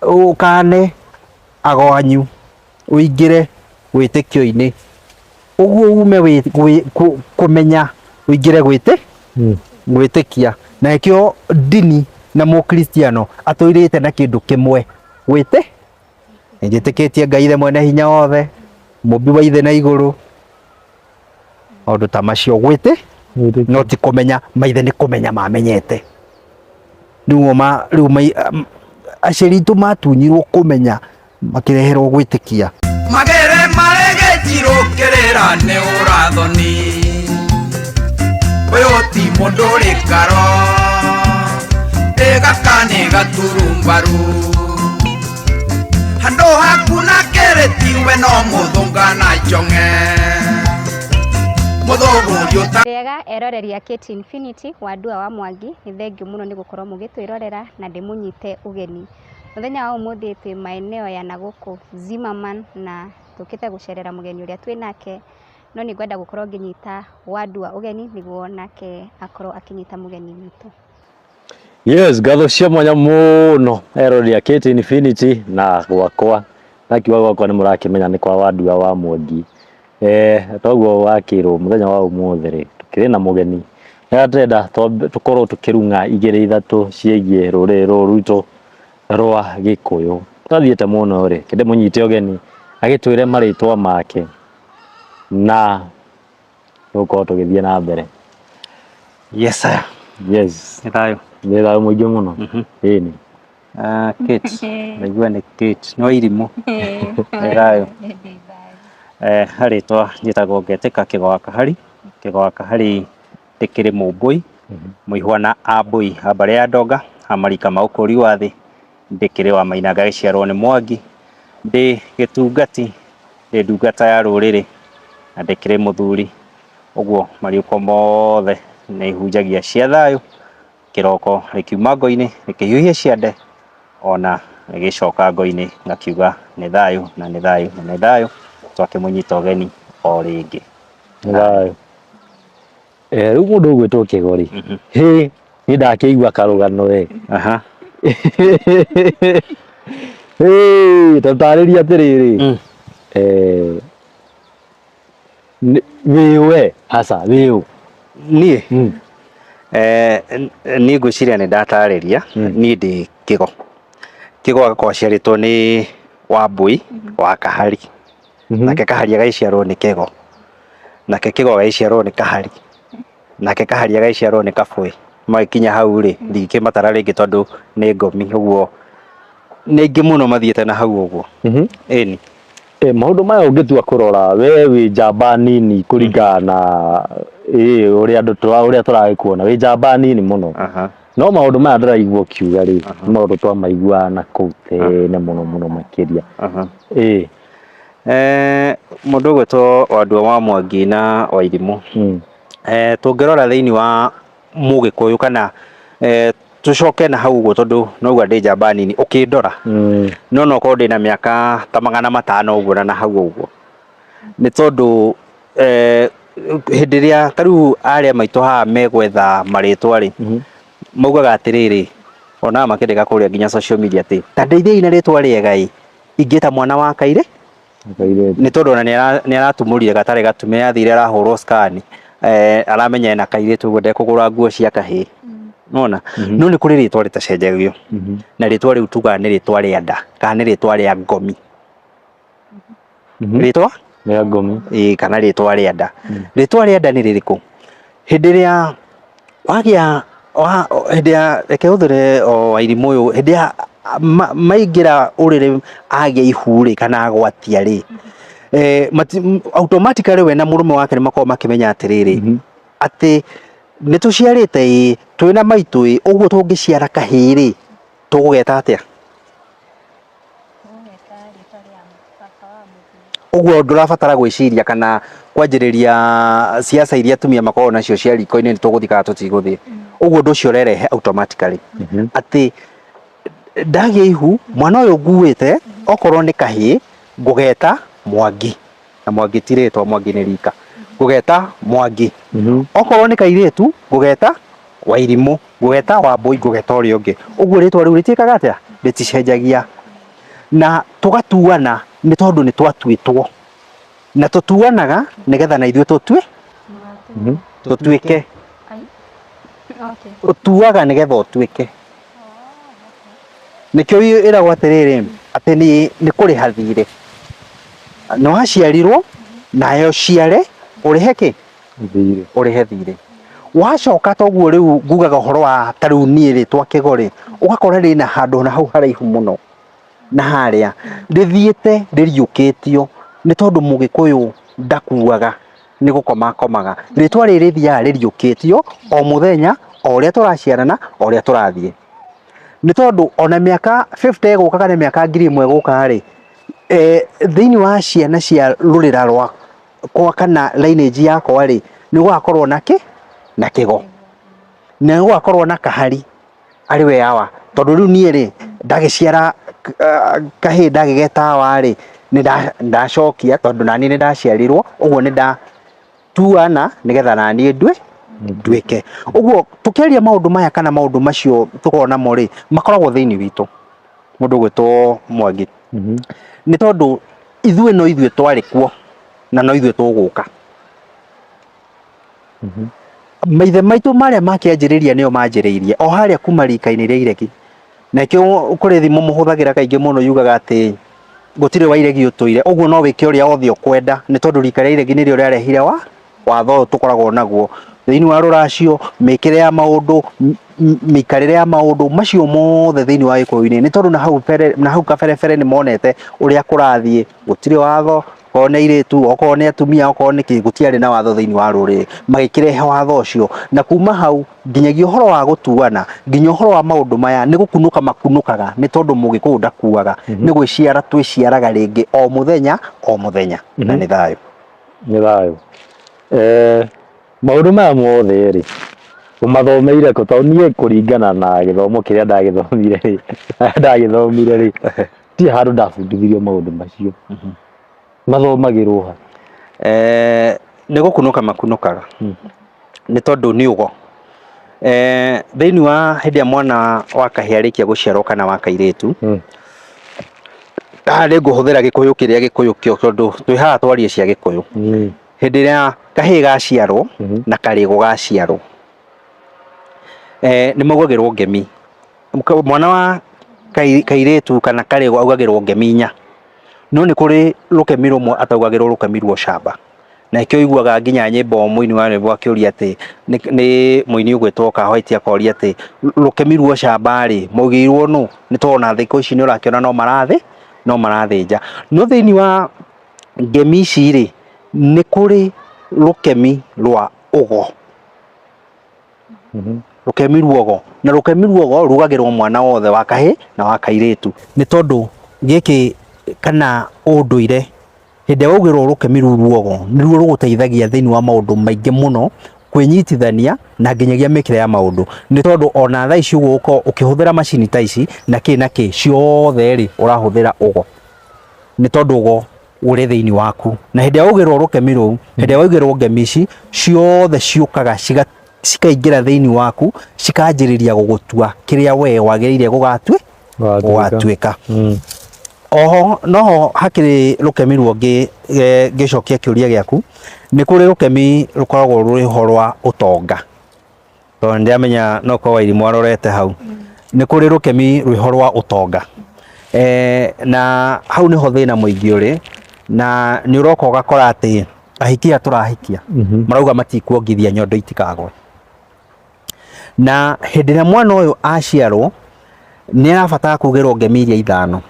Ũkane ago anyu ũingĩre wĩtĩkio-inĩ, ũguo ume kũmenya ũingĩre gwĩtĩkia. Na nĩkĩo ndini na mũkristiano atũirĩte na kĩndũ kĩmwe, gwĩtĩ nĩnjĩtĩkĩtie Ngai ithe mwene hinya wothe, mũmbi wa ithe na igũrũ, maũndũ ta macio gwĩtĩ no ti kũmenya. Maithe nĩ kũmenya mamenyete. Rĩu ma rĩu aciari aitũ matunyirwo kũmenya, makĩreherwo gwĩtĩkia. Magere maregĩtirũkĩrĩra nĩ ũrathoni, ũyũ ti mũndũ ũrĩ karo, ĩgaka nĩ gaturumbaru handũ haku na kĩrĩti, we no mũthũnga na njong'e mũthũgũri ũta. Rĩega eroreri a Kate Infinity, Wandua wa Mwangi, nĩ thengiũ mũno nĩ gũkorwo mũgĩtwĩrorera na ndĩmũnyite ũgeni. Mũthenya wa ũmũthĩ twĩ maeneo ya nagũkũ Zimmerman na tũkĩte gũcerera mũgeni ũrĩa twĩ nake, no nĩ ngwenda gũkorwo ngĩnyita Wandua ũgeni nĩguo nake akorwo akĩnyita mũgeni witũ. Yes, ngatho cia mwanya mũno eroreri a Kate Infinity na gwakwa, na kiuga gwakwa nĩ mũrakĩmenya nĩ kwa Wandua wa Mwangi. Toguo wakĩrwo mũthenya wa ũmũthĩ rĩ, tũkĩrĩ na mũgeni na tũrenda tũkorwo tũkĩrung'a igĩrĩ ithatũ ciĩgiĩ rũrĩrĩ rũrũ rwitũ rwa Gĩkũyũ. Tũtathiĩte mũno rĩ, kĩndĩmũnyite ũgeni agĩtwĩre marĩtwa make na tũgũkorwo tũgĩthiĩ na mbere. Yes sir. Yes. Nĩ thayũ. Nĩ thayũ mũingĩ mũno. Ĩni. Ah, Kate, ndaigua nĩ Kate, no irimũ. Nĩ thayũ. Harĩtwa njĩtagwo Ngetĩka Kĩgo wa Kahari. Kĩgo wa Kahari ndĩkĩrĩ Mũmbũi, mũihwa na Ambũi a mbarĩ ya Ndonga, a marika ma ũkũri wa thĩ, ndĩkĩrĩ wa Maina ngagĩciarwo nĩ Mwangi, ndĩ gĩtungati, ndĩ ndungata ya rũrĩrĩ na ndĩkĩrĩ mũthuri. Ũguo mariũko mothe nĩ hunjagia cia thayũ, kĩroko rĩkiuma ngo-inĩ rĩkĩhiũhia ciande, ona rĩgĩcoka ngo-inĩ ngakiuga nĩ thayũ na nĩ thayũ na nĩ thayũ, twakĩmũnyita ũgeni o rĩngĩ. Nĩ thayũ. Rĩu mũndũ ũgwĩtwo Kĩgo rĩ, hĩ, niĩ ndakĩigua karũgano we. Hĩ, ta tarĩria atĩrĩrĩ, wĩ we hasa wĩ ũ? Niĩ niĩ ngwĩciria nĩ ndatarĩria. Niĩ ndĩ Kĩgo. Kĩgo agakorwo aciarĩtwo nĩ Wambũi wa Kahari, nake Kahari agagĩciarwo nĩ Kĩgo, nake Kĩgo agagĩciarwo nĩ Kahari, nake Kahari agagĩciarwo nĩ Kabũĩ. Magĩkinya hau rĩ, ndingĩkĩmatara rĩngĩ tondũ nĩ ngomi, ũguo nĩ aingĩ mũno mathiĩte na hau ũguo. Ĩni. Maũndũ maya ũngĩtua kũrora, we wĩ njamba nini kũringana na ũrĩa andũ ũrĩa tũragĩkuona, wĩ njamba nini mũno. No maũndũ maya ndĩraigua ũkiuga rĩ, nĩ maũndũ twamaiguaga na kũu tene mũno mũno makĩria. Mũndũ ũgwĩtwo Wandua wa Mwangi na Wairimũ, tũngĩrora thĩinĩ wa Mũgĩkũyũ kana tũcoke na hau ũguo, tondũ nauga ndĩ njamba nini ũkĩndora, no no ũkorwo ndĩna mĩaka ta 500 ũguo na hau ũguo, nĩ tondũ hĩndĩ ĩrĩa ta rĩu arĩa maitũ haha megwetha marĩtwa rĩ, maugaga atĩrĩrĩ, onaga makĩandĩka kũrĩa nginya social media atĩ ta ndeithiai na rĩtwa rĩega ĩ, ingĩta mwana wa kairĩ nĩ tondũ ona nĩ aratumũrire gatarĩ gatume, athire arahũrwo scan, aramenya ena kairĩtu, ũguo ndekũgũra nguo cia kahĩĩ nona. No nĩ kũrĩ rĩtwa rĩtacenjagio, na rĩtwa rĩu tugaga nĩ rĩtwa rĩa nda kana nĩ rĩtwa rĩa ngomi. Rĩtwa rĩa ngomi. Ĩĩ, kana rĩtwa rĩa nda. Rĩtwa rĩa nda nĩ rĩrĩkũ? Hĩndĩ ĩrĩa wagĩa hĩndĩ ya, reke hũthĩre o Wairimũ ũyũ, hĩndĩ ya maingĩra ũrĩrĩ agĩa ihu rĩ, kana agwatia rĩ, automatically we na mũrũme wake nĩ makoragwo makĩmenya atĩrĩrĩ, atĩ nĩ tũciarĩte ĩ, twĩna maitũ ĩ, ũguo tũngĩciara kahĩĩ rĩ, tũgũgeta atĩa? Ũguo ndũrabatara gwĩciria kana kwanjĩrĩria ciaca iria atumia makoragwo nacio cia riko-inĩ, nĩ tũgũthiĩ kana tũtigũthiĩ. Ũguo ũndũ ũcio ũrerehe automatically atĩ ndagĩa ihu, mwana ũyũ nguĩte okorwo nĩ kahĩĩ ngũgeta Mwangi, na Mwangi ti rĩtwa, Mwangi nĩ rika, ngũgeta Mwangi. Okorwo nĩ kairĩtu ngũgeta Wairimũ, ngũgeta Wambũi, ngũgeta ũrĩa ũngĩ. Ũguo rĩtwa rĩu rĩtiĩkaga atĩa? Rĩticenjagia. Na tũgatuana nĩ tondũ nĩ twatuĩtwo, na tũtuanaga nĩgetha na ithuĩ tũtue tũtuĩke. Ũtuaga nĩgetha ũtuĩke. Nĩkĩo ĩragwo atĩrĩrĩ, atĩ nĩ nĩ kũrĩha thirĩ. Nĩ waciarirwo nawe ũciare ũrĩhe kĩ? Thirĩ. Ũrĩhe thirĩ. Wacoka toguo rĩu ngugaga ũhoro wa ta rĩu niĩ rĩtwa Kĩgo rĩ, ũgakora rĩna handũ na hau haraihu mũno na harĩa rĩthiĩte rĩriũkĩtio nĩ tondũ Mũgĩkũyũ ndakuaga, nĩ gũkoma akomaga. Rĩtwa rĩrĩ rĩthiaga rĩriũkĩtio o mũthenya, o ũrĩa tũraciarana, o ũrĩa tũrathiĩ. Nĩ tondũ ona mĩaka 50 ĩgũka kana mĩaka 1000 ĩgũka rĩ, thĩinĩ wa ciana cia rũrĩra rwakwa kana lineage yakwa rĩ, nĩ gũgakorwo na kĩ? Na Kĩgo. Na nĩ gũgakorwo na Kahari arĩ we awa. Tondũ rĩu niĩ rĩ, ndagĩciara kahĩĩ ndagĩgeta awa rĩ, nĩ ndacokia tondũ naniĩ nĩ ndaciarirwo, ũguo nĩ ndatuana nĩgetha naniĩ nduĩke. Ũguo tũkĩaria maũndũ maya kana maũndũ macio tũkoragwo namo rĩ, makoragwo thĩinĩ witũ. Mũndũ ũgwĩtwo Mwangi. Nĩ tondũ ithuĩ no ithuĩ twarĩ kuo na no ithuĩ tũgũka. Maithe maitũ marĩa makĩanjĩrĩria nĩo manjĩrĩirie o harĩa kuma rika-inĩ rĩa iregi. Na nĩkĩo kũrĩ thimo mũhũthagĩra kaingĩ mũno yugaga atĩ gũtirĩ wa iregi ũtũire. Ũguo no wĩke ũrĩa wothe ũkwenda nĩ tondũ rika rĩa iregi nĩrĩo rĩarehire wa watho ũyũ tũkoragwo naguo. Thĩinĩ wa rũracio, mĩkĩre ya maũndũ, mĩikarĩre ya maũndũ, macio mothe thĩinĩ wa gĩkũyũ-inĩ nĩ tondũ na hau mbere, na hau kaberebere nĩ monete ũrĩa kũrathiĩ, gũtirĩ watho, okorwo nĩ airĩtu, okorwo nĩ atumia, okorwo nĩ kĩ, gũtiarĩ na watho thĩinĩ wa rũrĩrĩ. Magĩkĩrehe watho ũcio, na kuma hau nginyagia ũhoro wa gũtuana, nginya ũhoro wa maũndũ maya nĩ gũkunũka makunũkaga nĩ tondũ Mũgĩkũyũ ndakuaga, nĩ gwĩciara twĩciaraga rĩngĩ o mũthenya o mũthenya, na nĩ thayũ. Nĩ thayũ. Maũndũ maya mothe rĩ, ũmathomeire kũ? Tondũ niĩ kũringana na gĩthomo kĩrĩa ndagĩthomire rĩ, ndagĩthomire rĩ, ndirĩ handũ ndabundithirio maũndũ macio. Mathomagĩrwo ha? Nĩ gũkunũka makunũkaga nĩ tondũ nĩ ũgo. Thĩinĩ wa hĩndĩ ĩrĩa mwana wa kahĩĩ arĩkia gũciarwo kana wa kairĩtu, haha nĩ ngũhũthĩra gĩkũyũ kĩrĩa gĩkũyũ kĩo tondũ twĩ haha twarie cia gĩkũyũ. Hĩndĩ ĩrĩa kahĩĩ gaciarwo na karĩgũ gaciarwo, nĩ maugagĩrwo ngemi. Mwana wa kairĩtu kana karĩgũ augagĩrwo ngemi inya, no nĩ kũrĩ rũkemi rũmwe ataugagĩrwo rũkemi rwa ũcamba. Na nĩkĩo ũiguaga nginya nyĩmbo mũini wa rwĩmbo akĩũria atĩ, nĩ mũini ũgwĩtwo Ka White akoria atĩ, rũkemi rwa ũcamba rĩ, mwaugĩirwo nũ? Nĩ tondũ ona thikũ ici nĩ ũrakĩona no marathĩ, no marathĩnja. No thĩinĩ wa ngemi ici rĩ, nĩ kũrĩ rũkemi rwa ũgo. Rũkemi rwa ũgo. Na rũkemi rwa ũgo rugagĩrwo mwana wothe wa kahĩĩ na wa kairĩtu. Nĩ tondũ gĩkĩ kana ũndũire, hĩndĩ ĩrĩa waugĩrwo rũkemi rũu rwa ũgo, nĩruo rũgũteithagia thĩinĩ wa maũndũ maingĩ mũno, kwĩnyitithania na nginyagia mĩkĩre ya maũndũ. Nĩ tondũ ona thaa ici ũguo ũgũkorwo ũkĩhũthĩra macini ta ici na kĩ na kĩ, ciothe rĩ, ũrahũthĩra ũgo. Nĩ tondũ ũgo ũrĩ thĩinĩ waku. Na hĩndĩ ĩrĩa waugĩrwo rũkemi rũu, hĩndĩ ĩrĩa waugĩrwo ngemi ici, ciothe ciũkaga cikaingĩra thĩinĩ waku, cikanjĩrĩria gũgũtua kĩrĩa we wagĩrĩire gũgatuĩka. Oho noho hakĩrĩ rũkemi rũngĩ ngĩcokia kĩũria gĩaku, nĩ kũrĩ rũkemi rũkoragwo rwĩ ho rwa ũtonga. Tondũ nĩ ndĩramenya no korwo Wairimũ arorete hau. Nĩ kũrĩ rũkemi rwĩho rwa ũtonga. Na hau nĩho thĩna mũingĩ ũrĩ, na nĩ ũroka ũgakora atĩ ahiki aya tũrahikia marauga matikuongithia nyondo itikagwe. Na hĩndĩ ĩrĩa mwana ũyũ aciarwo nĩ arabatara kugĩrwo ngemi iria ithano.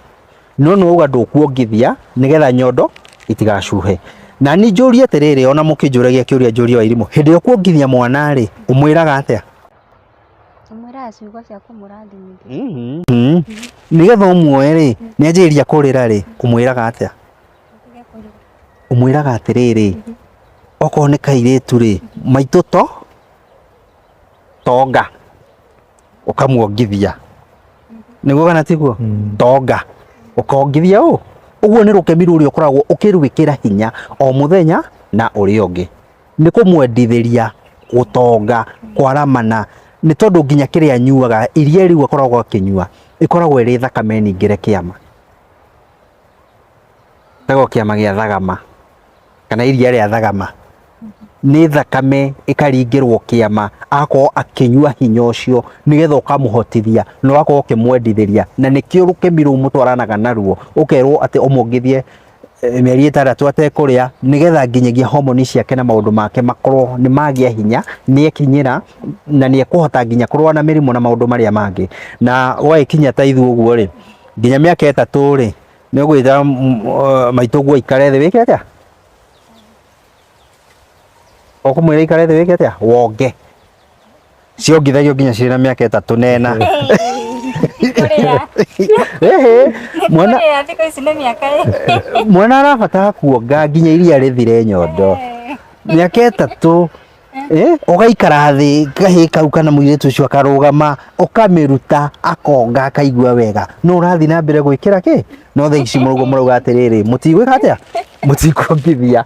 No nĩ wauga ndũkuongithia nĩgetha nyondo itigacuhe. Na niĩ njũrie atĩrĩrĩ, ona mũkĩnjũragia kĩũria njũrie Wairimũ, hĩndĩ ĩrĩa ũkuongithia mwana rĩ, ũmwĩraga atĩa? Ũmwĩraga ciugo cia kũmũrathimithia. Nĩgetha ũmuoe rĩ, nĩ anjĩrĩria kũrĩra rĩ, ũmwĩraga atĩa? Ũmwĩraga atĩrĩrĩ, okorwo nĩ kairĩtu rĩ, maitũ to tonga, ũkamuongithia. Nĩguo kana tiguo? Tonga, ũkongithia ũ? Ũguo nĩ rũkemi rũrĩa ũkoragwo ũkĩrwĩkĩra hinya o mũthenya na ũrĩa ũngĩ. Nĩ kũmwendithĩria gũtonga, kwaramana, nĩ tondũ nginya kĩrĩa anyuaga, iria rĩu akoragwo akĩnyua, ĩkoragwo ĩrĩ thakame ningĩre kĩama. Gĩtagwo kĩama gĩa thagama kana iria rĩa thagama. Nĩ thakame ĩkaringĩrwo kĩama agakorwo akĩnyua hinya ũcio nĩgetha ũkamũhotithia na ũgakorwo ũkĩmwendithĩria, na nĩkĩo rũkemi rũu mũtwaranaga naruo, ũkerwo atĩ ũmwongithie mĩeri 6 atekũrĩa, nĩgetha nginyagia homoni ciake na maũndũ make makorwo nĩ magĩa hinya, nĩ ekinyĩra na nĩ ekũhota nginya kũrũa na mĩrimũ na maũndũ marĩa mangĩ. Na gwagĩkinya ta ithuĩ ũguo rĩ, nginya mĩaka 3 rĩ, nĩ ũgwĩta maitũguo aikare thĩ wĩke atĩa? Ũkũmwĩra aikare thĩ wĩke atĩa? Wonge. Ciongithagio nginya cirĩ na mĩaka 3 na 4. Ĩhĩ, mwana Kũrĩa thikũ ici nĩ mĩaka ĩ. Mwana arabatara kuonga nginya iria rĩthire nyondo. Mĩaka 3 ũgaikara thĩ kahĩĩ kau kana mũirĩtu ũcio akarũgama, ũkamĩruta akonga akaigua wega, no ũrathiĩ na mbere gwĩkĩra kĩ? No thaa ici mũrauga mũrauga atĩrĩrĩ, mũtigwĩka atĩa? Mũtikuongithia.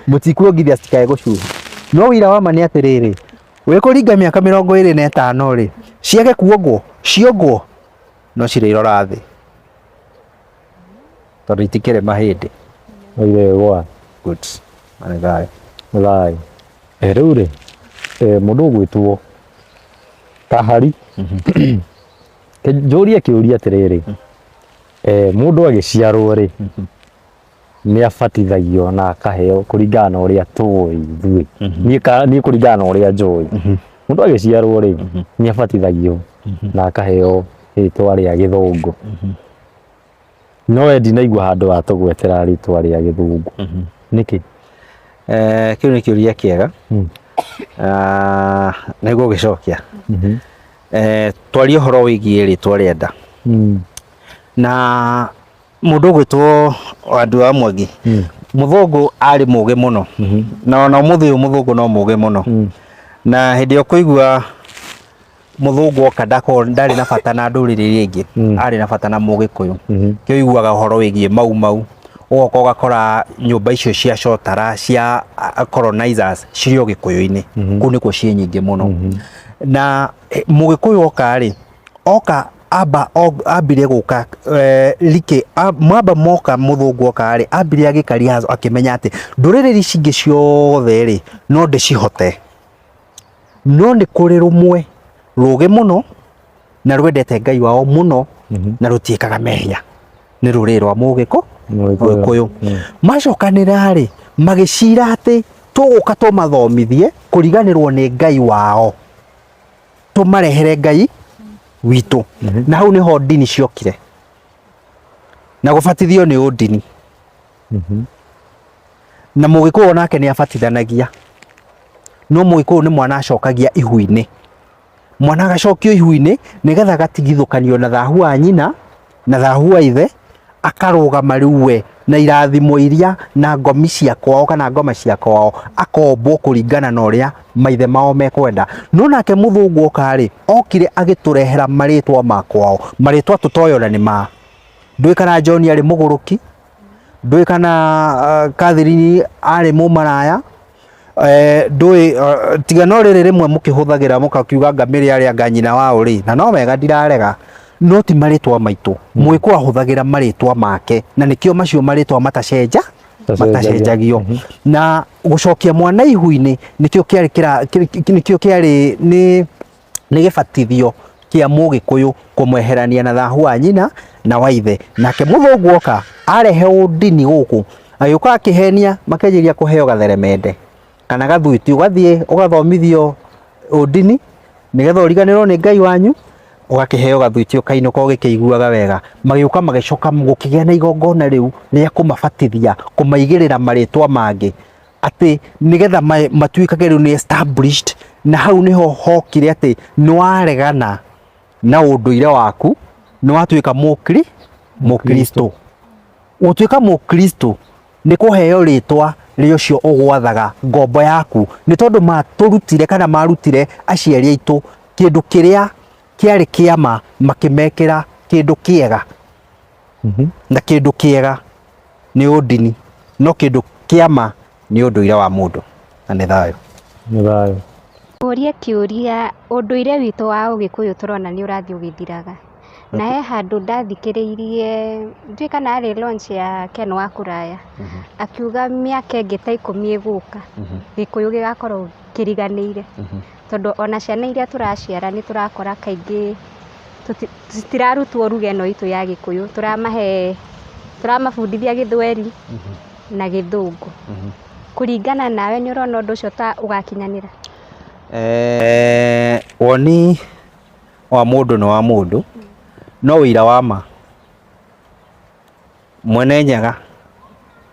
Mũtikuongithia citikae gũcuha. No ũira wa ma nĩ atĩrĩrĩ, wĩkũringa mĩaka 25 rĩ, ciage kuongwo, ciongwo, no cirĩrora thĩ. Tondũ itikĩrĩ mahĩndĩ. Oire gwa. Good. Na nĩ thayũ. Nĩ thayũ. Rĩu rĩ, mũndũ ũgwĩtwo Kahari, njũrie kĩũria atĩrĩrĩ, mũndũ agĩciarwo rĩ, nĩ abatithagio na akaheo kũringana na ũrĩa tũĩ ithuĩ. Niĩ kũringana na ũrĩa njũĩ. Mũndũ agĩciarwo rĩ, nĩ abatithagio na akaheo rĩtwa rĩa gĩthũngũ. No we ndinaigua handũ watũgwetera rĩtwa rĩa gĩthũngũ. Nĩkĩ? Kĩu nĩ kĩũria kĩega. Nĩguo gũgĩcokia. Twarie ũhoro wĩgiĩ rĩtwa rĩa nda. Na mũndũ ũgwĩtwo Wandua wa Mwangi, mũthũngũ arĩ mũgĩ mũno. Na ona ũmũthĩ ũyũ mũthũngũ no mũgĩ mũno. Na hĩndĩ ĩrĩa ũkũigua mũthũngũ oka ndakorwo ndarĩ na bata na ndũrĩrĩ iria ingĩ, arĩ na bata na mũgĩkũyũ. Kĩo ũiguaga ũhoro wĩgiĩ mau mau, ũgoka ũgakora nyũmba icio cia cotara cia colonizers cirĩ o gĩkũyũ-inĩ. Kũu nĩkuo ciĩ nyingĩ mũno. Na mũgĩkũyũ oka rĩ, oka amba ambire gũka rike mwamba moka mũthũngũ oka rĩ, ambire agĩkaria akĩmenya atĩ ndũrĩrĩ ici ingĩ ciothe rĩ, no ndĩcihote. No nĩ kũrĩ rũmwe rũgĩ mũno na rwendete Ngai wao mũno na rũtiĩkaga mehia, nĩ rũrĩrĩ rwa Mũgĩkũyũ. Macokanĩra rĩ, magĩcira atĩ tũgũka tũmathomithie kũriganĩrwo nĩ Ngai wao, tũmarehere Ngai witũ. Na hau nĩho ndini ciokire, na gũbatithio nĩ ũndini. Na mũgĩkũyũ onake nĩ abatithanagia, no mũgĩkũyũ nĩ mwana acokagia ihu-inĩ. Mwana agacokio ihu-inĩ nĩgetha agatigithũkanio na thahu wa nyina na thahu wa ithe, akarũgama rĩu we na irathimo iria na ngomi cia kwao kana ngoma cia kwao, akombwo kũringana na ũrĩa maithe mao mekwenda. No nake mũthũngũ oka rĩ, okire agĩtũrehera marĩtwa ma kwao, marĩtwa tũtoĩ ona nĩ ma. Ndũĩ kana John arĩ mũgũrũki, ndũĩ kana Catherine arĩ mũmaraya, ndũĩ tiga no rĩrĩ rĩmwe mũkĩhũthagĩra mũkakiuga ngamĩrĩ arĩa anga nyina wao rĩ, na no wega ndirarega, no ti marĩtwa maitũ. Mũgĩkũyũ ahũthagĩra marĩtwa make, na nĩkĩo macio marĩtwa matacenjagio. Na gũcokia mwana ihu-inĩ nĩkĩo kĩarĩ nĩkĩo kĩarĩ nĩ gĩbatithio kĩa mũgĩkũyũ kũmweherania na thahu wa nyina na wa ithe. Nake mũthũngũ oka arehe ũndini gũkũ, agĩũka akĩhenia makĩanjĩrĩria kũheo gatheremende kana gathuiti, ũgathiĩ ũgathomithio ũndini nĩgetha ũriganĩrwo nĩ Ngai wanyu, ũgakĩheo gathuiti ũkainũka ũgĩkĩiguaga wega. Magĩũka magĩcoka gũkĩgĩa na igongona rĩu rĩa kũmabatithia, kũmaigĩrĩra marĩtwa mangĩ, atĩ nĩgetha matuĩkage rĩu nĩ established. Na hau nĩho hokire atĩ nĩwaregana na ũndũire waku, nĩwatuĩka mũkristo. Gũtuĩka mũkristo nĩ kũheo rĩtwa rĩa ũcio ũgwathaga ngombo yaku, nĩ tondũ matũrutire kana marutire aciari aitũ kĩndũ kĩrĩa kĩarĩ kĩama, makĩmekĩra kĩndũ kĩega. Na kĩndũ kĩega nĩ ũndini, no kĩndũ kĩama nĩ ũndũire wa mũndũ. Na nĩ thayũ. Nĩ thayũ. Ngũrie kĩũria, ũndũire witũ wa ũgĩkũyũ tũrona nĩ ũrathiĩ ũgĩthiraga. Na he handũ ndathikĩrĩirie, ndiũĩ kana yarĩ launch ya Ken wa Kũraya, akiuga mĩaka ĩngĩ ta 10 ĩgũka, Gĩkũyũ gĩgakorwo kĩriganĩire. Tondũ ona ciana iria tũraciara nĩ tũrakora kaingĩ citirarutwo ruga ĩno itũ ya Gĩkũyũ, tũramahe, tũramabundithia Gĩthweri na Gĩthũngũ. Kũringana nawe nĩ ũrona ũndũ ũcio ta ũgakinyanĩra? Woni wa mũndũ nĩ wa mũndũ, no ũira wa ma Mwene Nyaga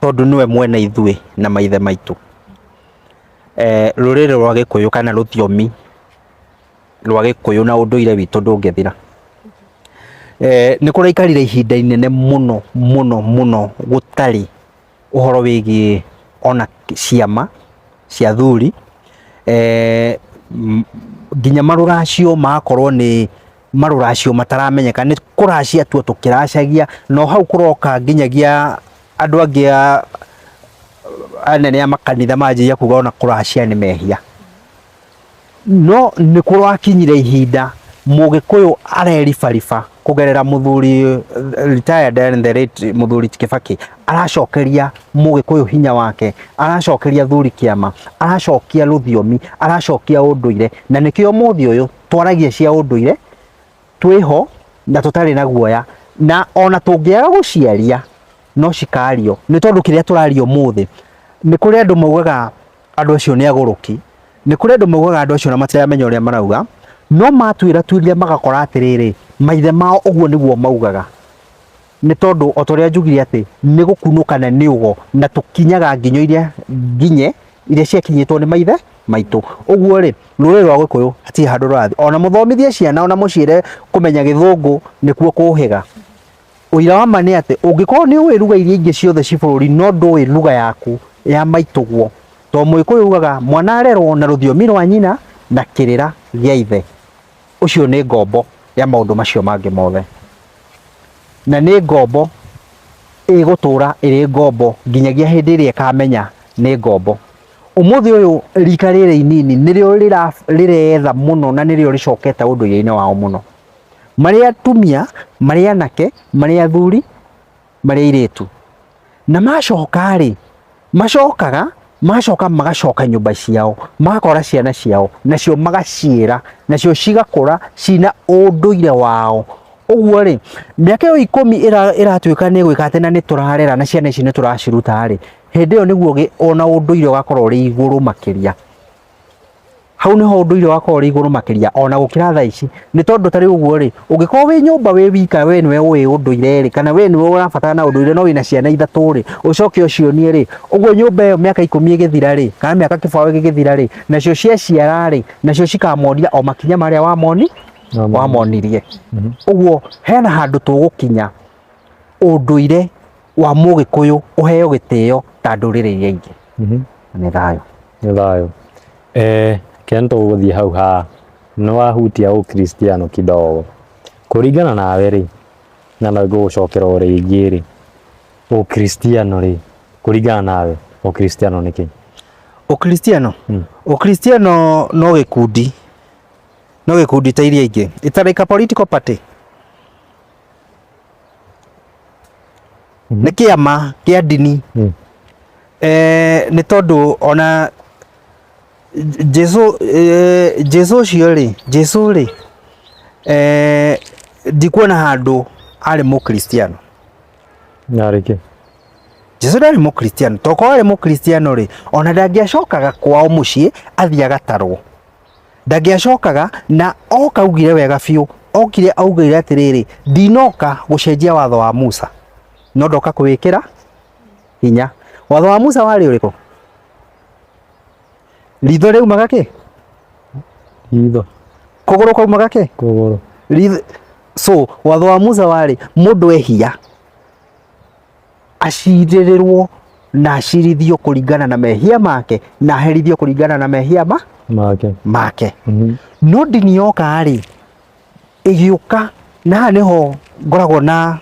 tondũ nĩwe mwene ithuĩ na maithe maitũ, rũrĩrĩ rwa Gĩkũyũ kana rũthiomi rwa Gĩkũyũ na ũndũire witũ ndũngĩthira. Nĩ kũraikarire ihinda inene mũno mũno mũno gũtarĩ ũhoro wĩgiĩ ona ciama cia athuri, nginya marũracio magakorwo nĩ marũracio mataramenyeka, nĩ kũracia tu tũkĩracagia, na o hau kũroka nginyagia andũ angĩ anene a makanitha manjĩrĩria kuga ona kũracia nĩ mehia. No nĩ kũrakinyire ihinda Mũgĩkũyũ areribariba kũgerera mũthuri retired and the late mũthuri Kibaki, aracokeria Mũgĩkũyũ hinya wake, aracokeria athuri kĩama, aracokia rũthiomi, aracokia ũndũire, na nĩkĩo ũmũthĩ ũyũ twaragia cia ũndũire twĩho na tũtarĩ na guoya, na ona tũngĩaga gũciaria no cikario, nĩ tondũ kĩrĩa tũraria ũmũthĩ nĩ kũrĩ andũ maugaga andũ acio nĩ agũrũki, nĩ kũrĩ andũ maugaga andũ acio na matiramenya ũrĩa marauga, no matuĩra tuĩria magakora atĩrĩrĩ, maithe mao ũguo nĩguo maugaga, nĩ tondũ o ta ũrĩa njugire atĩ nĩ gũkunũkana nĩ ũgo na tũkinyaga nginyo iria nginye iria ciakinyĩtwo nĩ maithe maitũ. Ũguo rĩ, rũrĩrĩ rwa Gĩkũyũ hatirĩ handũ rũrathiĩ, ona mũthomithie ciana ona mũciĩre kũmenya Gĩthũngũ nĩkuo kũhĩga. Ũira wa ma nĩ atĩ ũngĩkorwo nĩ ũĩ lugha iria ingĩ ciothe ci bũrũri no ndũĩ lugha yaku ya maitũguo, tondũ Mũgĩkũyũ augaga mwana arerwo na rũthiomi rwa nyina na kĩrĩra gĩa ithe, ũcio nĩ ngombo ya maũndũ macio mangĩ mothe. Na nĩ ngombo ĩgũtũra ĩrĩ ngombo nginyagia hĩndĩ ĩrĩa ĩkamenya nĩ ngombo. Ũmũthĩ ũyũ rika rĩrĩ inini nĩrĩo rĩretha mũno na nĩrĩo rĩcokete ũndũire-inĩ wao mũno. Marĩ atumia, marĩ anake, marĩ athuri, marĩ airĩtu. Na macoka rĩ, macokaga, magacoka magacoka nyũmba ciao, magakora ciana ciao, nacio magaciĩra, nacio cigakũra cina ũndũire wao. Ũguo rĩ, mĩaka ĩyo 10 ĩratuĩka nĩ ĩgwĩka atĩ na nĩ tũrarera na ciana ici nĩ tũraciruta rĩ, hĩndĩ ĩyo nĩguo ona ũndũire ũgakorwo ũrĩ igũrũ makĩria. Hau niho ũndũire ũgakorwo ũrĩ igũrũ makĩria ona gũkĩra thaa ici, nĩ tondũ ta rĩu ũguo rĩ, ũngĩkorwo wĩ nyũmba wĩ wika we nĩwe ũĩ ũndũire rĩ, kana we nĩwe ũrabatara na ũndũire no wĩna ciana 3 rĩ, ũcoke ũcionie rĩ, ũguo nyũmba ĩyo mĩaka 10 ĩgĩthira rĩ, kana mĩaka 20 ĩgĩthira rĩ, nacio ciaciara rĩ, nacio cikamonia o makinya marĩa wamonirie. Ũguo hena handũ tũgũkinya ũndũire wa Mũgĩkũyũ ũheo gĩtĩo ta ndũrĩrĩ iria ingĩ. Nĩ thayũ. Nĩ thayũ. Ken tũgũthiĩ hau ha nĩ wahutia ũkristiano kidogo. Kũringana nawe rĩ, na no ngũgũcokera o rĩngĩ rĩ, ũkristiano rĩ, kũringana nawe ũkristiano nĩ kĩ? Ũkristiano? Ũkristiano no gĩkundi, no gĩkundi ta iria ingĩ. It's like a political party. Nĩ kĩama kĩa ndini. Nĩ tondũ ona Jesu ũcio rĩ, Jesu rĩ, ndikuona handũ arĩ mũkristiano. Arĩ kĩ? Jesu ndarĩ mũkristiano. Tokorwo arĩ mũkristiano rĩ, ona ndangĩacokaga kwao mũciĩ athiĩ agatarwo. Ndangĩacokaga na oka augire wega biũ, okire augire atĩrĩrĩ, ndinoka gũcenjia watho wa Musa, no ndoka kũwĩkĩra hinya. Watho wa Musa warĩ ũrĩkũ? Ritho rĩaumaga kĩ? Ritho. Kũgũrũ kwaumaga kĩ? Kũgũrũ. Ritho. So, watho wa Musa warĩ mũndũ ehia acirĩrĩrwo na acirithio kũringana na mehia make na aherithio kũringana na mehia make. Make. No ndini yoka rĩ, ĩgĩũka na haha nĩho ngoragwo na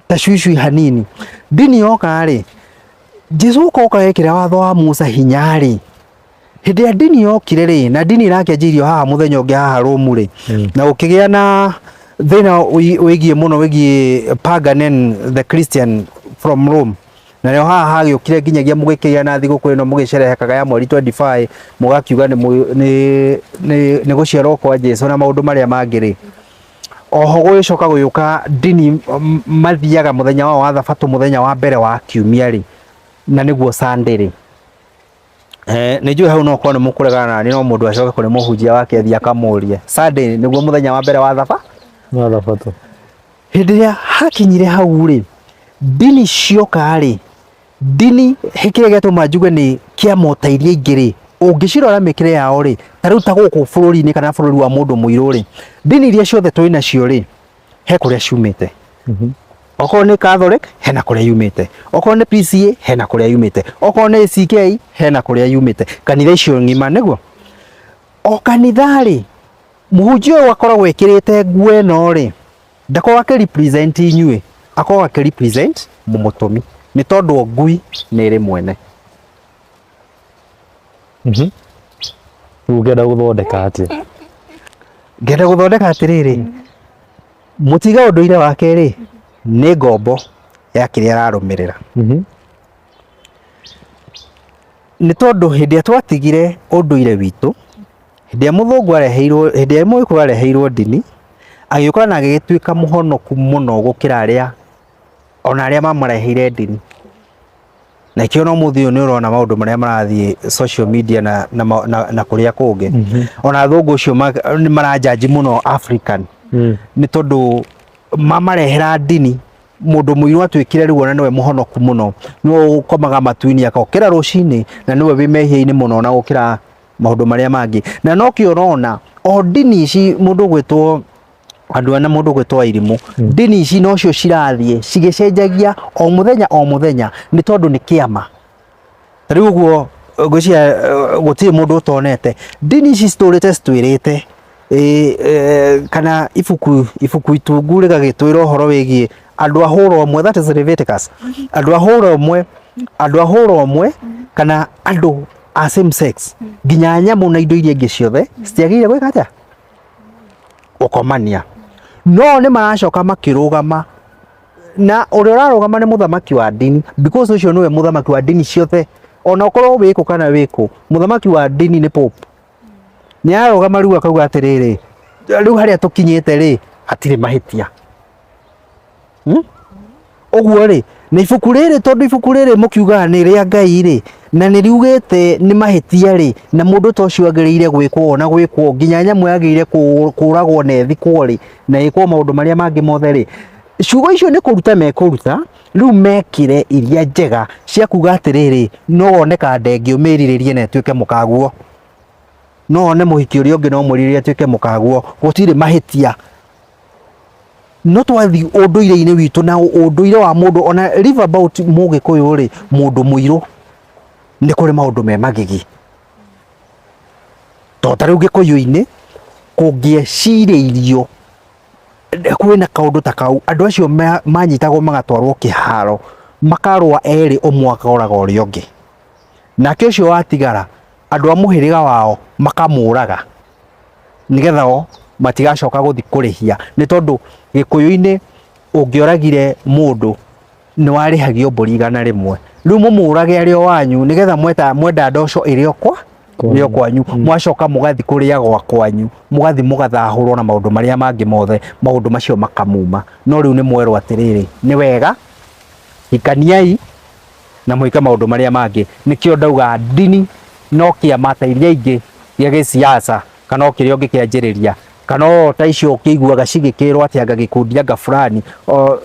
tacwicwi hanini. Ndini yoka rĩ, Jesu oka ekĩra watho wa Musa hinya rĩ, hĩndĩ ĩrĩa ndini yokire rĩ, na ndini ĩrakĩanjĩirio haha mũthenya ũngĩ haha Rũmu rĩ, na gũkĩgĩa na Thĩna wĩgiĩ mũno wĩgiĩ pagan and the Christian from Rome, na nĩho haha hagĩũkire nginyagia mũgĩkĩgĩa na thigũkũ ĩno mũgĩcerehekaga ya mweri 25, mũgakiuga nĩ gũciarwo kwa Jesu na maũndũ marĩa mangĩ rĩ. Oho gũgĩcoka gũgĩũka ndini mathiaga mũthenya wao wa thabatũ, mũthenya wa mbere wa kiumia rĩ, na nĩguo Sunday rĩ. Nĩ njũĩ hau no ũkorwo nĩ mũkũregana nani, no mũndũ acoke kũrĩ mũhunjia wake athiĩ akamũrie, Sunday nĩguo mũthenya wa mbere wa thaba Wa thabatũ. Hĩndĩ ĩrĩa hakinyire hau rĩ, ndini cioka rĩ, ndini kĩrĩa gĩatũma njuge nĩ kĩama ta iria ingĩ rĩ, ũngĩcirora mĩkĩre yao rĩ, ta rĩu ta gũkũ bũrũri-inĩ kana bũrũri wa mũndũ mũirũ rĩ, ndini iria ciothe twĩ nacio rĩ, he kũrĩa ciumĩte. Okorwo nĩ Catholic hena kũrĩa yumĩte, okorwo nĩ PCA hena kũrĩa yumĩte, okorwo nĩ ACK hena kũrĩa yumĩte, kanitha icio ng'ima nĩguo. O kanitha rĩ, mũhunjia ũyũ akoragwo ekĩrĩte nguo ĩno rĩ, ndakoragwo akĩ represent inyuĩ, akoragwo akĩ represent mũmũtũmi, nĩ tondũ o ngui nĩ ĩrĩ mwene. Rĩu ũngĩenda gũthondeka atĩa? Ngenda gũthondeka atĩrĩrĩ, mũtiga ũndũire wake rĩ, nĩ ngombo ya kĩrĩa ararũmĩrĩra. Nĩ tondũ hĩndĩ ĩrĩa twatigire ũndũire witũ, hĩndĩ ĩrĩa mũthũngũ areheirwo, hĩndĩ ĩrĩa mũgĩkũyũ areheirwo ndini, agĩũka na agĩgĩtuĩka mũhonoku mũno gũkĩra arĩa ona arĩa mamareheire ndini. Na ikĩo no mũthĩ ũyũ nĩ ũrona maũndũ marĩa marathiĩ social media na kũrĩa kũngĩ. Ona athũngũ acio nĩ maranjanji mũno African. Nĩ tondũ mamarehera ndini, mũndũ mũirũ atuĩkire rĩu ona nĩwe mũhonoku mũno, nĩwe ũkomaga matu-inĩ akokĩra rũcinĩ, na nĩwe wĩ mehia-inĩ mũno na gũkĩra maũndũ marĩa mangĩ. Na nokĩo ũrona o ndini ici mũndũ ũgwĩtwo andũ ana, mũndũ ũgwĩtwo Wairimũ, ndini ici nocio cirathiĩ cigĩcenjagia o mũthenya o mũthenya, nĩ tondũ nĩ kĩama. Ta rĩu ũguo ngwĩciria gũtirĩ mũndũ ũtonete ndini ici citũrĩte citwĩrĩte, kana ibuku itungu rĩgagĩtwĩra ũhoro wĩgiĩ andũ a hũra ũmwe, that is Leviticus, andũ a hũra ũmwe, andũ a hũra ũmwe kana andũ a same sex, nginya nyamũ na indo iria ingĩ ciothe citiagĩrĩire gwĩka atĩa? Gũkomania. No nĩ maracoka makĩrũgama, na ũrĩa ũrarũgama nĩ mũthamaki wa ndini, because ũcio nĩwe mũthamaki wa ndini ciothe, ona ũkorwo wĩkũ kana wĩkũ, mũthamaki wa ndini nĩ Pope. Nĩ ararũgama rĩu akauga atĩrĩrĩ, rĩu harĩa tũkinyĩte rĩ, hatirĩ mahĩtia. Ũguo rĩ, na ibuku rĩrĩ, tondũ ibuku rĩrĩ mũkiugaga nĩ rĩa Ngai rĩ, na nĩ riugĩte nĩ mahĩtia rĩ, na mũndũ ta ũcio agĩrĩire gwĩkwo na gwĩkwo, nginya nyamũ yagĩrĩire kũragwo na ĩthikwo rĩ, na ĩkwo maũndũ marĩa mangĩ mothe rĩ, ciugo icio nĩ kũruta mekũruta, rĩu mekĩre iria njega cia kuga atĩrĩrĩ, no wone kandenge ũmĩrirĩrie na ĩtuĩke mũkaguo, no wone mũhiki ũrĩa ũngĩ no mwĩrirĩrie atuĩke mũkaguo, gũtirĩ mahĩtia. No twathiĩ ũndũire-inĩ witũ na ũndũire wa mũndũ, ona leave about mũgĩkũyũ rĩ, mũndũ mũirũ nĩ kũrĩ maũndũ me magigi. Tondũ ta rĩu gĩkũyũ-inĩ kũngĩecirĩirio kwĩna kaũndũ ta kau, andũ acio manyitagwo magatwarwo kĩharo, makarũa erĩ ũmwe akoraga ũrĩa ũngĩ. Nake ũcio watigara, andũ a mũhĩrĩga wao makamũraga, nĩgetha o matigacoka gũthiĩ kũrĩhia. Nĩ tondũ gĩkũyũ-inĩ ũngĩoragire mũndũ nĩ warĩhagio mbũri 100. Rĩu mũmũrage arĩ o wanyu, nĩgetha mwenda ndoco ĩrĩ o kwa ĩrĩ o kwanyu, mwacoka mũgathiĩ kũrĩa gwa kwanyu, mũgathiĩ mũgathahũrwo na maũndũ marĩa mangĩ mothe, maũndũ macio makamuma. No rĩu nĩ mwerwo atĩrĩrĩ, nĩ wega hikaniai na mwĩke maũndũ marĩa mangĩ. Nĩkĩo ndauga ndini no kĩama ta iria ingĩ gĩa gĩsiasa, kana o kĩrĩa ũngĩkĩanjĩrĩria, kana o ta icio ũkĩiguaga cigĩkĩrwo atĩ anga gĩkundi anga fulani, o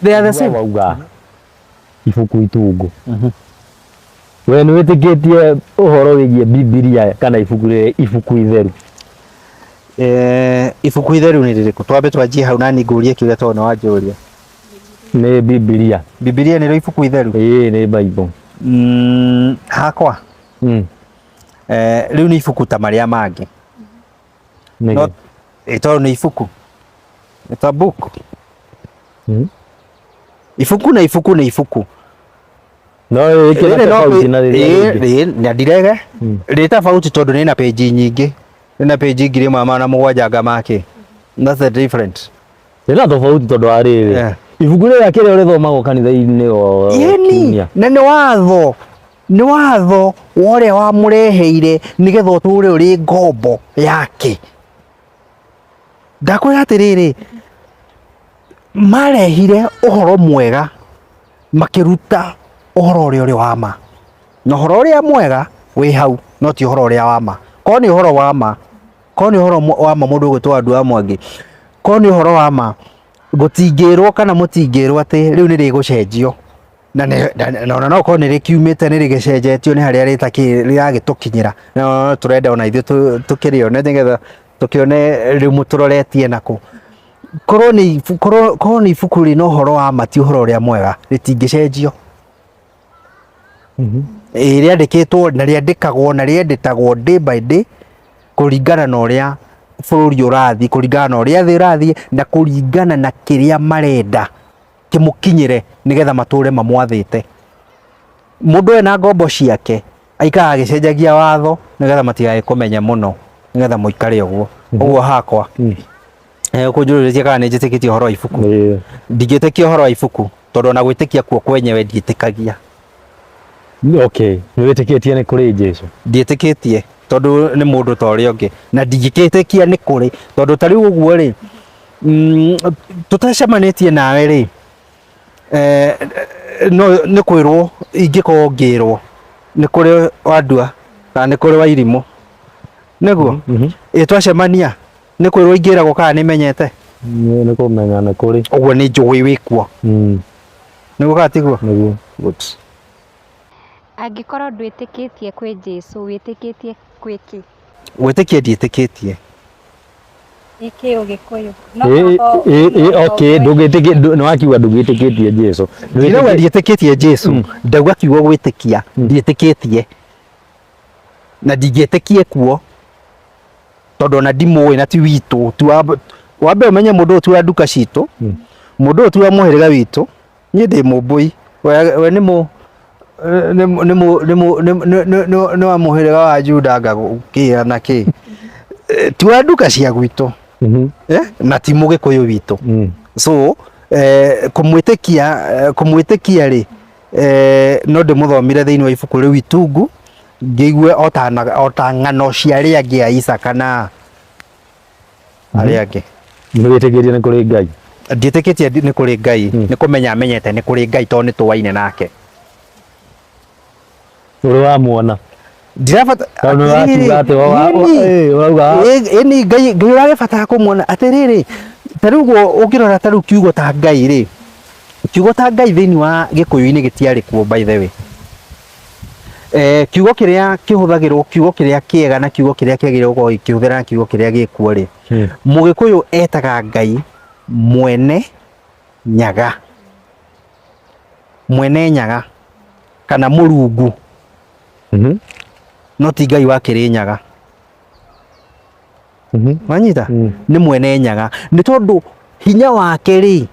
they are the same. Wauga ibuku itungu, we nĩ wĩtĩkĩtie ũhoro wĩgiĩ Bibilia kana ibuku rĩrĩ ibuku itheru? Ibuku itheru nĩ rĩrĩkũ? Twambe twanjie hau nani ngũrie kĩũria tondũ nĩ wanjũria. Nĩ Bibilia. Bibilia nĩrĩo ibuku itheru? Ĩĩ, nĩ Bible. Hakwa rĩu nĩ ibuku ta marĩa mangĩ. Nĩkĩ? No, tondũ nĩ ibuku. It's a book. Ibuku na ibuku nĩ ibuku. No rĩkĩ na tofauti na rĩrĩa rĩngĩ. Rĩrĩ na ndirege. Rĩ tofauti tondũ rĩna page nyingĩ. Rĩna page 1700 anga make. That's the difference. Ĩna tofauti tondũ wa rĩrĩ. Ibuku rĩrĩa kĩrĩa ũrĩthomagwo kanitha-inĩ o Ĩni, kiumia. na nĩ watho, nĩ watho wa ũrĩa wamũreheire nĩgetha ũtũre ũrĩ ngombo yake. Ndakwĩra atĩrĩrĩ, marehire ũhoro mwega makĩruta ũhoro ũrĩa ũrĩ wa ma, na ũhoro ũrĩa mwega wĩ hau no ti ũhoro ũrĩa wa ma. Korwo nĩ ũhoro wa ma, korwo nĩ ũhoro wa ma mũndũ ũgwĩtwo Wandua Mwangi, korwo nĩ ũhoro wa ma gũtingĩrwo kana mũtingĩrwo atĩ rĩu nĩ rĩgũcenjio, na ona no ũkorwo nĩ rĩkiumĩte nĩ rĩgĩcenjetio nĩ harĩa rĩragĩtũkinyĩra, na tũrenda ona ithuĩ tũkĩrĩone nĩgetha tũkĩone rĩu mũtũroretie nakũ. Korwo nĩ korwo nĩ ibuku rĩna ũhoro wa ma ti ũhoro ũrĩa mwega, rĩtingĩcenjio. Ĩĩ rĩandĩkĩtwo na rĩandĩkagwo na rĩendetagwo day by day kũringana na ũrĩa bũrũri ũrathiĩ, kũringana na ũrĩa thĩ ĩrathiĩ, na kũringana na kĩrĩa marenda kĩmũkinyĩre nĩgetha matũre mamwathĩte. Mũndũ ena ngombo ciake aikaraga agĩcenjagia watho nĩgetha matigagĩkũmenye mũno, nĩgetha mũikare ũguo. Ũguo hakwa ũkũnjũrĩtie kana nĩ njĩtĩkĩtie ũhoro wa ibuku? Ndingĩtĩkia ũhoro wa ibuku tondũ ona gwĩtĩkia kuo kwenyewe ndiĩtĩkagia. Okay, nĩ wĩtĩkĩtie nĩ kũrĩ Jesu? Ndiĩtĩkĩtie tondũ nĩ mũndũ ta ũrĩa ũngĩ, na ndingĩkĩtĩkia nĩ kũrĩ tondũ ta rĩu ũguo rĩ, tũtacemanĩtie nawe rĩ, no nĩ kwĩrwo ingĩkorwo ngĩrwo nĩ kũrĩ Wandua kana nĩ kũrĩ Wairimũ, nĩguo? Ĩ twacemania nĩ kwĩrwo ingĩragwo kana nĩ menyete? Nĩ kũmenya nĩ kũrĩ. Ũguo nĩ njũĩ wĩkuo. Nĩguo kana tiguo? Nĩguo. Good. Angĩkorwo ndwĩtĩkĩtie kwĩ Jesu, wĩtĩkĩtie kwĩ kĩ? Gwĩtĩkia ndiĩtĩkĩtie. Ĩkĩ Ũgĩkũyũ. No Okay, ndũngĩtĩkia, nĩ wakiuga ndũngĩtĩkĩtie Jesu. Ndinauga ndiĩtĩkĩtie Jesu, ndauga kiugo gwĩtĩkia, ndiĩtĩkĩtie. Na ndingĩtĩkie kuo tondũ ona ndimũĩ na ti witũ, ti wa wambe ũmenye mũndũ ũyũ ti wa nduka citũ, mũndũ ũyũ ti wa mũhĩrĩga witũ, niĩ ndĩ mũmbũi, we nĩ mũ nĩ nĩ nĩ nĩ nĩ nĩ wa mũhĩrĩga wa Juda anga kĩ na kĩ, ti wa nduka cia gwitũ, na ti mũgĩkũyũ witũ. So kũmwĩtĩkia, kũmwĩtĩkia rĩ, no ndĩmũthomire thĩinĩ wa ibuku rĩu itungu ngĩigue ota ng'ano cia arĩa angĩ a Isaka na arĩa angĩ. Nĩ wĩtĩkĩtie nĩ kũrĩ Ngai? Ndiĩtĩkĩtie nĩ kũrĩ Ngai, nĩ kũmenya menyete nĩ kũrĩ Ngai tondũ nĩ tũwaine nake. Ũrĩ wamuona? Ndirabata Tondũ nĩ ũrakiuga atĩ ũrauga ĩni Ngai, Ngai ũragĩbatara kũmuona atĩrĩrĩ, ta rĩu ũguo ũngĩrora ta rĩu kiugo ta Ngai rĩ, kiugo ta Ngai thĩinĩ wa gĩkũyũ-inĩ gĩtiarĩ kuo by the way. Kiugo kĩrĩa kĩhũthagĩrwo, kiugo kĩrĩa kĩega na kiugo kĩrĩa kĩagĩrĩirwo gũkorwo gĩkĩhũthĩra na kiugo kĩrĩa gĩkuo rĩ, Mũgĩkũyũ etaga Ngai mwene nyaga, mwene nyaga kana Mũrungu, no ti Ngai wa Kĩrĩnyaga. Wanyita? Nĩ mwene nyaga, nĩ tondũ hinya wake rĩ,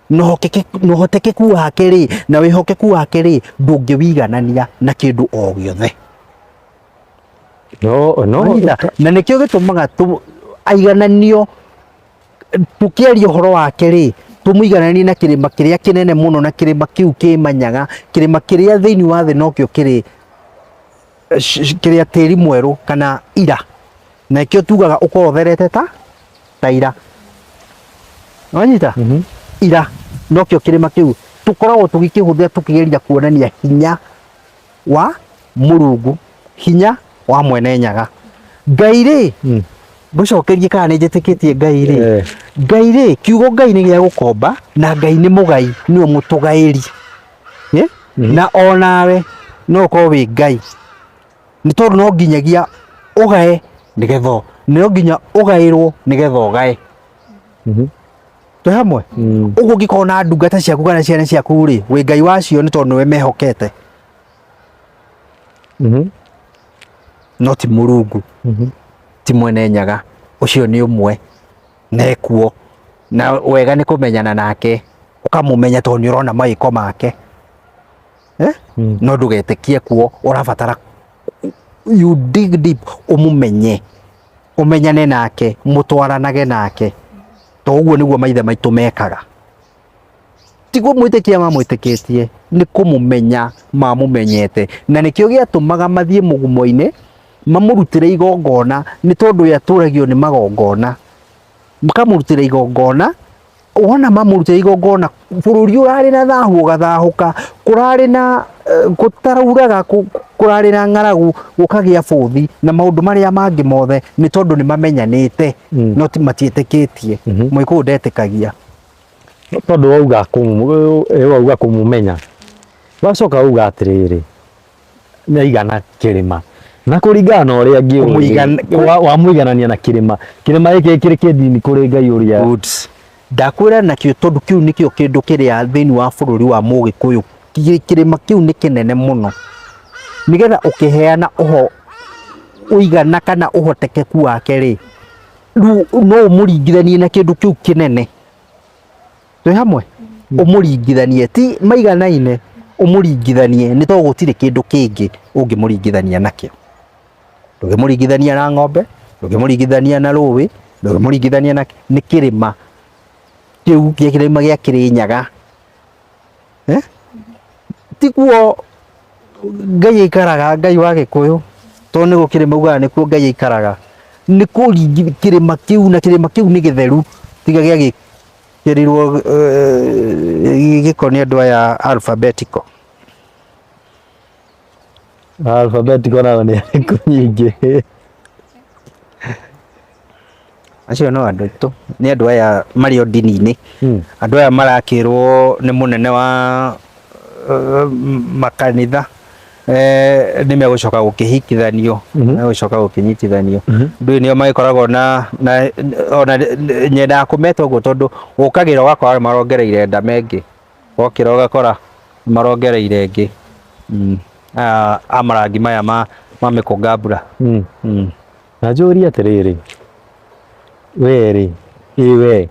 na ũhotekeku wake rĩ, na wĩhokeku wake rĩ, ndũngĩwiganania na kĩndũ o gĩothe. No, no. Wanyita? Na nĩkĩo gĩtũmaga aigananio, tũkĩaria ũhoro wake rĩ, tũmũigananie na kĩrĩma kĩrĩa kĩnene mũno, na kĩrĩma kĩu kĩmanyaga, kĩrĩma kĩrĩa thĩinĩ wa thĩ nokĩo kĩrĩ kĩrĩa tĩri mwerũ kana ira, na nĩkĩo tugaga ũkorwo ũtherete ta ira. Wanyita? Ira nokĩo kĩrĩma kĩu tũkoragwo tũgĩkĩhũthĩra tũkĩgeria kuonania hinya wa Mũrungu, hinya wa mwene nyaga. Ngai rĩ, ngũcokerie kana nĩ njĩtĩkĩtie Ngai rĩ, Ngai rĩ, kiugo Ngai nĩ gĩa gũkomba, na Ngai nĩ mũgai, nĩwe mũtũgaĩri. Na onawe no ũkorwo wĩ Ngai, nĩ tondũ no nginyagia ũgae nĩgetha, no nginya ũgaĩrwo nĩgetha ũgae. Twĩ hamwe? Ũguo ũngĩkorwo na ndungata ciaku kana ciana ciaku rĩ, wĩ Ngai wacio nĩ tondũ nĩwe mehokete. No ti Mũrungu, ti mwene nyaga, ũcio nĩ ũmwe na ekuo, na wega nĩ kũmenyana nake, ũkamũmenya tondũ nĩ ũrona mawĩko make. No ndũgetĩkie kuo, ũrabatara you dig deep, ũmũmenye, ũmenyane nake, mũtwaranage nake. To ũguo nĩguo maithe maitũ mekaga. Ti kũmwĩtĩkia mamwĩtĩkĩtie, nĩ kũmũmenya mamũmenyete. Na nĩkĩo gĩatũmaga mathiĩ mũgumo-inĩ, mamũrutĩre igongona, nĩ tondũ we atũragio nĩ magongona. Makamũrutĩra igongona, wona mamũrutĩra igongona, bũrũri ũrarĩ na thahu ũgathahũka, kũrarĩ na gũtarauraga, kũrarĩ na ng'aragu, gũkagĩa bũthi, na maũndũ marĩa mangĩ mothe, nĩ tondũ nĩ mamenyanĩte, no ti matiĩtĩkĩtie. Mũgĩkũyũ ndetĩkagia. Tondũ wauga wauga kũmũmenya, wacoka wauga atĩrĩrĩ, nĩ aigana kĩrĩma na kũringana na ũrĩa ngĩũĩ wamũiganania na kĩrĩma, kĩrĩma gĩkĩ kĩrĩ kĩndini kũrĩ Ngai ũrĩa. Good. Ndakwĩra nakĩo tondũ kĩu nĩkĩo kĩndũ kĩrĩa thĩinĩ wa bũrũri wa Mũgĩkũyũ, kĩrĩma kĩu nĩ kĩnene mũno, nĩgetha ũkĩheana ũho ũigana kana ũhotekeku wake rĩ, rĩu no ũmũringithanie na kĩndũ kĩu kĩnene. Twĩ hamwe? Ũmũringithanie, ti maiganaine, ũmũringithanie nĩ tondũ gũtirĩ kĩndũ kĩngĩ ũngĩmũringithania nakĩo. Ndũngĩmũringithania na ng'ombe, ndũngĩmũringithania na rũĩ, ndũngĩmũringithania na nĩ kĩrĩma kĩu gĩa kĩrĩma gĩa Kĩrĩnyaga. Eh? Tiguo Ngai aikaraga, Ngai wa Gĩkũyũ, tondũ nĩ gũkĩrĩ maugaga nĩkuo Ngai aikaraga. Nĩ kũringi kĩrĩma kĩu na kĩrĩma kĩu nĩ gĩtheru tiga gĩagĩkĩrirwo gĩko nĩ andũ aya alphabetical. Alphabetical nao nĩ arĩkũ nyingĩ? Acio no andũ aitũ, nĩ andũ aya marĩ o ndini-inĩ, andũ aya marakĩrwo nĩ mũnene wa makanitha nĩ megũcoka gũkĩhikithanio, megũcoka gũkĩnyitithanio. Ndũĩ nĩo magĩkoragwo na ona nyendaga kũmeta ũguo tondũ ũkagĩra ũgakora marongereire ndama ĩngĩ, wokĩra ũgakora marongereire ĩngĩ. Aya a marangi maya ma mĩkũngambura. Na njũrie atĩrĩrĩ, we rĩ, ĩ we,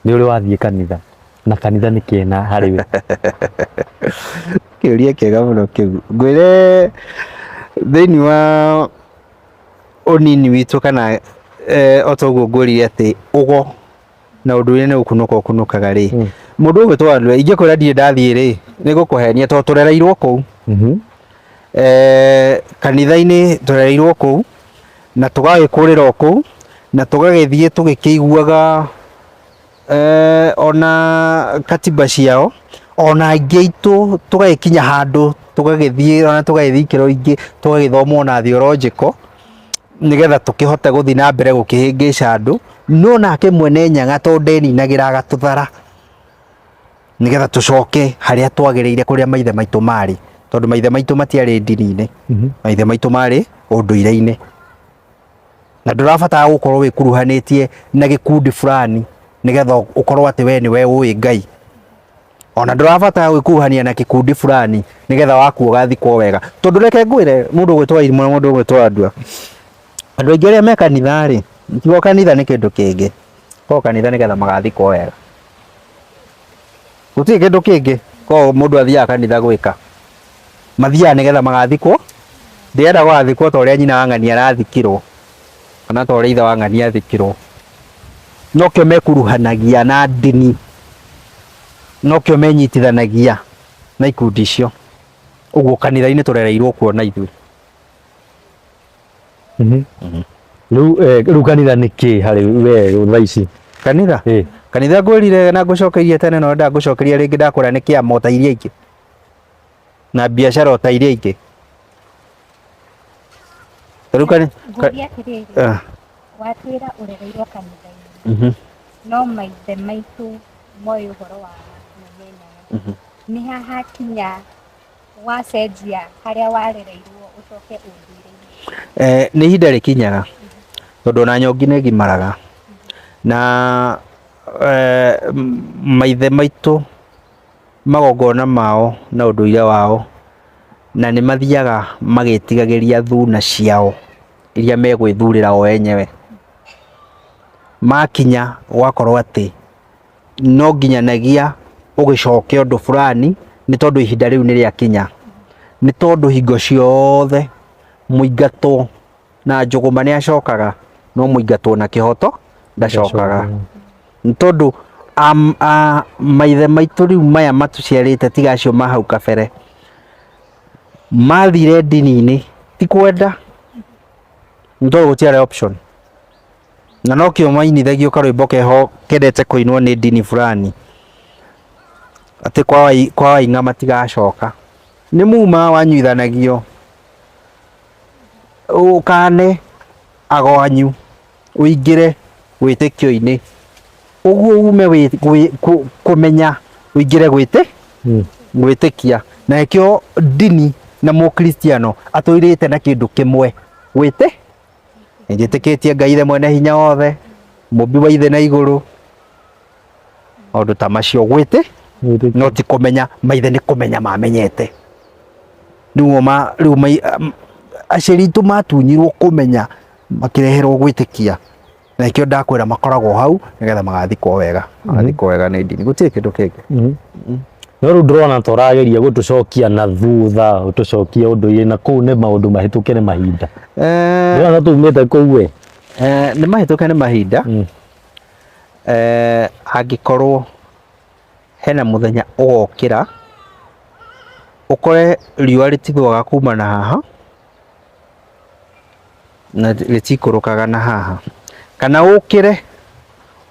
nĩ ũrĩ wathiĩ kanitha? Na kanitha nĩ kĩna harĩ we? Kĩũria kĩega mũno kĩu. Ngwĩre thĩinĩ wa ũnini witũ kana o ta ũguo ngwĩrire atĩ ũgo na ũndũire nĩ gũkunũka ũkunũkaga rĩ, mũndũ ũgwĩtwo Andũ ingĩkwĩra ndirĩ ndathiĩ rĩ, nĩ ngũkũhenia tondũ tũrereirwo kũu. Kanitha-inĩ tũrereirwo kũu na tũgagĩkũrĩra o kũu na tũgagĩthiĩ tũgĩkĩiguaga ona katiba ciao, ona aingĩ aitũ tũgagĩkinya handũ tũgagĩthiĩ ona tũgagĩthiĩ ikĩro ingĩ tũgagĩthoma ona theological nĩgetha tũkĩhote gũthiĩ na mbere gũkĩhĩngĩca andũ, no nake mwene Nyaga tondũ ndeninagĩra agatũthara nĩgetha tũcoke harĩa twagĩrĩire kũrĩa maithe maitũ marĩ, tondũ maithe maitũ matiarĩ ndini-inĩ, maithe maitũ marĩ ũndũire-inĩ. Na ndũrabatara gũkorwo wĩkuruhanĩtie na gĩkundi fulani nĩgetha ũkorwo atĩ we nĩwe ũĩ Ngai. Ona ndũrabatara gwĩkuruhania na gĩkundi fulani nĩgetha wakua ũgathikwo wega. Tondũ reke ngwĩre mũndũ ũgwĩtwo Wairimũ na mũndũ ũgwĩtwo Wandua, andũ aingĩ arĩa me kanitha rĩ, tiga kanitha nĩ kĩndũ kĩngĩ, korwo kanitha nĩgetha magathikwo wega. Gũtirĩ kĩndũ kĩngĩ korwo mũndũ athiaga kanitha gwĩka. Mathiaga nĩgetha magathikwo, ndĩrenda gũgathikwo ta ũrĩa nyina wa ng'ania arathikirwo, kana ta ũrĩa ithe wa ng'ania athikirwo. Nokĩo mekuruhanagia na ndini, nokĩo menyitithanagia na ikundi icio. Ũguo kanitha-inĩ tũrereirwo kuo na ithuĩ. Rĩu rĩu kanitha nĩ kĩ harĩ we thaa ici? Kanitha? Kanitha ngwĩrire na ngũcokeirie tene no ndangũcokeria rĩngĩ ndakwĩra nĩ kĩama o ta iria ingĩ. Na biacara o ta iria ingĩ. Rĩu Ngũria atĩrĩrĩ, watwĩra ũrereirwo kanitha-inĩ, no maithe maitũ moĩ ũhoro wa Mwene Nyaga. Nĩ ha hakinya wacenjia harĩa warereirwo ũcoke ũndũire-inĩ? Nĩ ihinda rĩkinyaga tondũ ona nyongi nĩ ĩgimaraga na maithe maitũ magongona mao na ũndũire wao na nĩ mathiaga magĩtigagĩria thuna ciao iria megwĩthurĩra o enyewe. Makinya gũgakorwo atĩ no nginyanagia ũgĩcoke ũndũ fulani nĩ tondũ ihinda rĩu nĩ rĩakinya. Nĩ tondũ hingo ciothe mũingatwo na njũgũma nĩ acokaga No mũingatwo na kĩhoto ndacokaga nĩ tondũ maithe maitũ rĩu maya matũciarĩte tiga acio ma hau kabere mathire ndini-inĩ ti kwenda nĩ tondũ gũtiarĩ option na nokĩo mainithagio karwĩmbo keho kendete kũinwo nĩ ndini fulani atĩ kwa waing'a matigacoka nĩ muma wanyuithanagio ũkane ago anyu ũingĩre wĩtĩkio-inĩ ũguo ume kũmenya ũingĩre gwĩtĩkia na ĩkĩo ndini na mũkristiano atũirĩte na kĩndũ kĩmwe gwĩtĩ njĩtĩkĩtie Ngai ithe mwene hinya wothe mũmbi wa ithe na igũrũ maũndũ ta macio gwĩtĩ no ti kũmenya maithe nĩ kũmenya mamenyete rĩu rĩu aciari aitũ matunyirwo kũmenya makĩreherwo gwĩtĩkia na ikĩo ndakwĩra makoragwo hau nĩgetha magathikwo wega magathikwo wega nĩ ndini gũtirĩ kĩndũ kĩngĩ. No rĩu ndĩrona ta ũrageria gũtũcokia na thutha ũtũcokie ũndũire na kũu nĩ maũndũ mahĩtũke nĩ mahinda. Ndĩrona tumĩte kũu we. Nĩ mahĩtũke nĩ mahinda. Angĩkorwo hena mũthenya ũgokĩra ũkore riũa rĩtithũaga kuma na haha na rĩtikũrũkaga na haha kana ũkĩre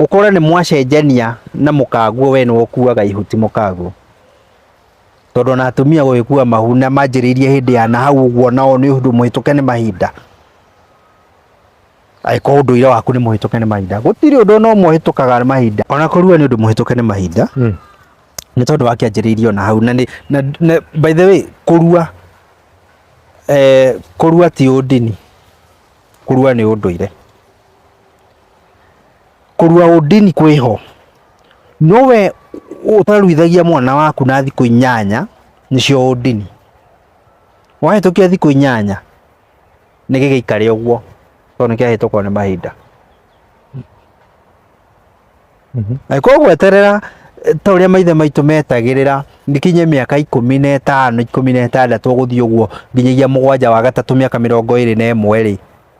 ũkore nĩ mwacenjania na mũkaguo we nĩwe ũkuaga ihuti mũkaguo tondũ ona atumia gũgĩkua mahu na manjĩrĩirie hĩndĩ ya na hau ũguo nao nĩ ũndũ mũhĩtũke nĩ mahinda angĩkorwo ũndũire waku nĩ mũhĩtũke nĩ mahinda gũtirĩ ũndũ ona ũmwe ũhĩtũkaga nĩ mahinda ona kũrua nĩ ũndũ mũhĩtũke nĩ mahinda nĩ tondũ wakĩanjĩrĩirie ona hau na, na by the way kũrua kũrua ti ũndini kũrua nĩ ũndũire kũrua ũndini kwĩho no we ũtaruithagia mwana waku na thikũ 8 nĩcio ũndini wahĩtũkia thikũ 8 nĩ gĩgĩikare ũguo tondũ nĩ kĩahĩtũkwo nĩ mahinda. Angĩkorwo gweterera ta ũrĩa maithe maitũ metagĩrĩra gĩkinye mĩaka 15 16 gũthiĩ ũguo nginyagia 7 wa gatatũ mĩaka 21 rĩ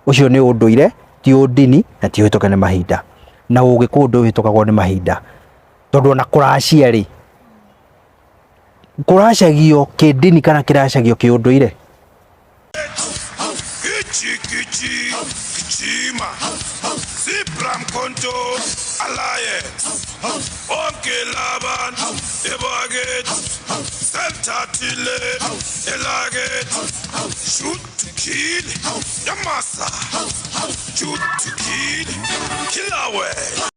ũcio nĩ ũndũire ti ũndini na ti ũhĩtũke nĩ mahinda na ũgĩkũyũ ndũhĩtũkagwo nĩ mahinda tondũ ona kũracia rĩ kũracagio kĩndini kana kĩracagio kĩũndũire. Shoot to kill, Yamasa. Shoot to kill, kill away.